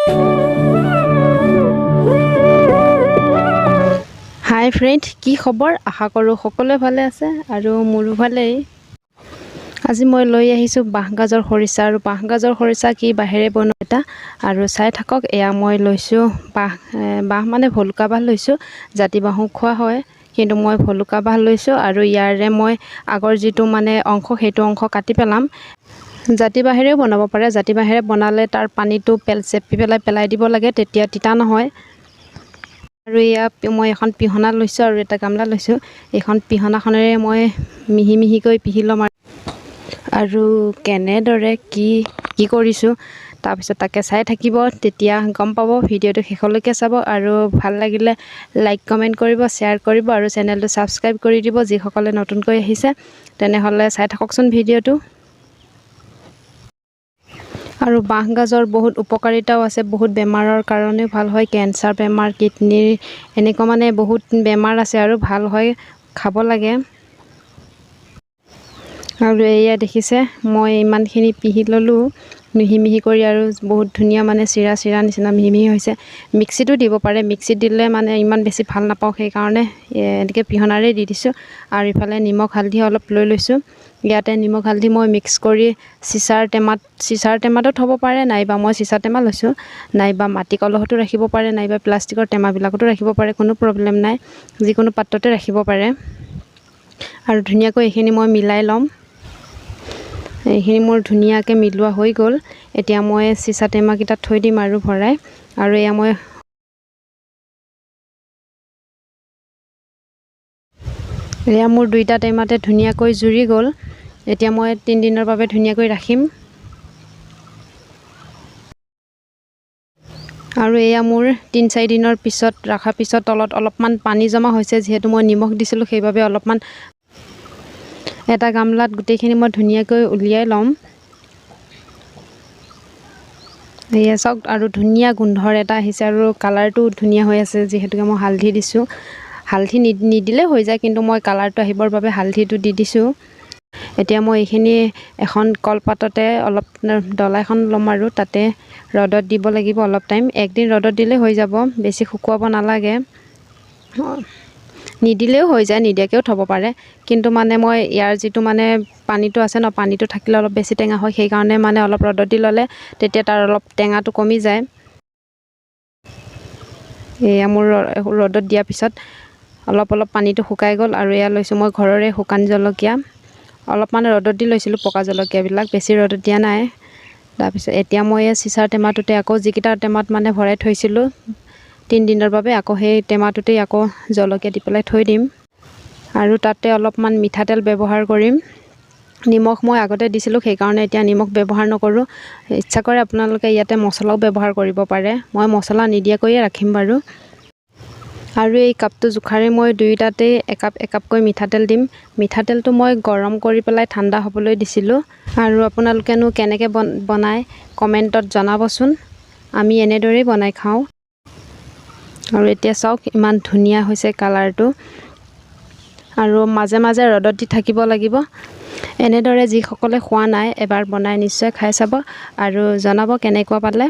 হাই friend, কি খবৰ? আশা কৰোঁ সকলোৱে ভালে আছে আৰু মোৰো ভালেই। আজি মই লৈ আহিছোঁ বাঁহগাজৰ খৰিচা। আৰু বাঁহগাজৰ খৰিচা কি বাঁহেৰে বনোৱা এটা, আৰু চাই থাকক। এয়া মই লৈছোঁ বাঁহ, বাঁহ মানে ভলুকা বাঁহ লৈছোঁ। জাতি বাঁহো খোৱা হয়, কিন্তু মই ভলুকা বাঁহ লৈছোঁ। আৰু ইয়াৰে মই আগৰ যিটো মানে অংশ, সেইটো অংশ কাটি পেলাম। জাতি বাঁহেৰেও বনাব পাৰে। জাতি বাঁহেৰে বনালে তাৰ পানীটো চেপি পেলাই পেলাই দিব লাগে, তেতিয়া তিতা নহয়। আৰু এয়া মই এখন পিহনা লৈছোঁ আৰু এটা গামলা লৈছোঁ। এইখন পিহনাখনেৰে মই মিহি মিহিকৈ পিহি ল'ম। আৰু কেনেদৰে কি কি কৰিছোঁ তাৰপিছত তাকে চাই থাকিব, তেতিয়া গম পাব। ভিডিঅ'টো শেষলৈকে চাব আৰু ভাল লাগিলে লাইক, কমেণ্ট কৰিব, শ্বেয়াৰ কৰিব আৰু চেনেলটো ছাবস্ক্ৰাইব কৰি দিব যিসকলে নতুনকৈ আহিছে। তেনেহ'লে চাই থাককচোন ভিডিঅ'টো। আৰু বাঁহগাজৰ বহুত উপকাৰিতাও আছে, বহুত বেমাৰৰ কাৰণেও ভাল হয়। কেঞ্চাৰ বেমাৰ, কিডনীৰ এনেকুৱা মানে বহুত বেমাৰ আছে আৰু ভাল হয়, খাব লাগে। আৰু এয়া দেখিছে, মই ইমানখিনি পিহি ল'লোঁ মিহি মিহি কৰি আৰু বহুত ধুনীয়া মানে চিৰা চিৰা নিচিনা মিহি মিহি হৈছে। মিক্সিতো দিব পাৰে, মিক্সিত দিলে মানে ইমান বেছি ভাল নাপাওঁ, সেইকাৰণে এনেকৈ পিহনাৰে দি দিছোঁ। আৰু ইফালে নিমখ হালধি অলপ লৈ লৈছোঁ। ইয়াতে নিমখ হালধি মই মিক্স কৰি চিচাৰ টেমাতো থ'ব পাৰে, নাইবা মই চিচাৰ টেমা লৈছোঁ, নাইবা মাটি কলহতো ৰাখিব পাৰে, নাইবা প্লাষ্টিকৰ টেমাবিলাকতো ৰাখিব পাৰে, কোনো প্ৰব্লেম নাই, যিকোনো পাত্ৰতে ৰাখিব পাৰে। আৰু ধুনীয়াকৈ এইখিনি মই মিলাই ল'ম। এইখিনি মোৰ ধুনীয়াকৈ মিলোৱা হৈ গ'ল। এতিয়া মই চিচা টেমাকেইটাত থৈ দিম আৰু ভৰাই। আৰু এয়া মোৰ দুইটা টেমাতে ধুনীয়াকৈ জুৰি গ'ল। এতিয়া মই 3 দিনৰ বাবে ধুনীয়াকৈ ৰাখিম। আৰু এয়া মোৰ 3-4 দিনৰ পিছত, ৰখাৰ পিছত তলত অলপমান পানী জমা হৈছে, যিহেতু মই নিমখ দিছিলোঁ, সেইবাবে অলপমান। এটা গামলাত গোটেইখিনি মই ধুনীয়াকৈ উলিয়াই ল'ম। এয়া চাওক, আৰু ধুনীয়া গোন্ধৰ এটা আহিছে আৰু কালাৰটো ধুনীয়া হৈ আছে, যিহেতুকে মই হালধি দিছোঁ। হালধি নিদিলে হৈ যায়, কিন্তু মই কালাৰটো আহিবৰ বাবে হালধিটো দি দিছোঁ। এতিয়া মই এইখিনি এখন কলপাততে অলপ ডলা এখন ল'ম আৰু তাতে ৰ'দত দিব লাগিব অলপ টাইম। একদিন ৰ'দত দিলে হৈ যাব, বেছি শুকুৱাব নালাগে। নিদিলেও হৈ যায়, নিদিয়াকৈও থ'ব পাৰে। কিন্তু মানে মই ইয়াৰ যিটো মানে পানীটো আছে ন, পানীটো থাকিলে অলপ বেছি টেঙা হয়, সেইকাৰণে মানে অলপ ৰ'দত দি ল'লে তেতিয়া তাৰ অলপ টেঙাটো কমি যায়। এয়া মোৰ ৰ'দত দিয়াৰ পিছত অলপ অলপ পানীটো শুকাই গ'ল। আৰু এয়া লৈছোঁ মই ঘৰৰে শুকান জলকীয়া, অলপমান ৰ'দত দি লৈছিলোঁ পকা জলকীয়াবিলাক, বেছি ৰ'দত দিয়া নাই। তাৰপিছত এতিয়া মই এই চিচাৰ টেমাটোতে আকৌ যিকেইটা টেমাত মানে ভৰাই থৈছিলোঁ 3 দিনৰ বাবে, আকৌ সেই টেমাটোতেই আকৌ জলকীয়া দি পেলাই থৈ দিম। আৰু তাতে অলপমান মিঠাতেল ব্যৱহাৰ কৰিম। নিমখ মই আগতে দিছিলোঁ, সেইকাৰণে এতিয়া নিমখ ব্যৱহাৰ নকৰোঁ। ইচ্ছা কৰে আপোনালোকে ইয়াতে মছলাও ব্যৱহাৰ কৰিব পাৰে। মই মছলা নিদিয়াকৈয়ে ৰাখিম বাৰু। আৰু এই কাপটো জোখাৰে মই দুয়োটাতেই একাপ একাপকৈ মিঠাতেল দিম। মিঠাতেলটো মই গৰম কৰি পেলাই ঠাণ্ডা হ'বলৈ দিছিলোঁ। আৰু আপোনালোকেনো কেনেকৈ বনায় কমেণ্টত জনাবচোন। আমি এনেদৰেই বনাই খাওঁ। আৰু এতিয়া চাওক, ইমান ধুনীয়া হৈছে কালাৰটো। আৰু মাজে মাজে ৰ'দত দি থাকিব লাগিব এনেদৰে। যিসকলে খোৱা নাই, এবাৰ বনাই নিশ্চয় খাই চাব আৰু জনাব কেনেকুৱা পালে।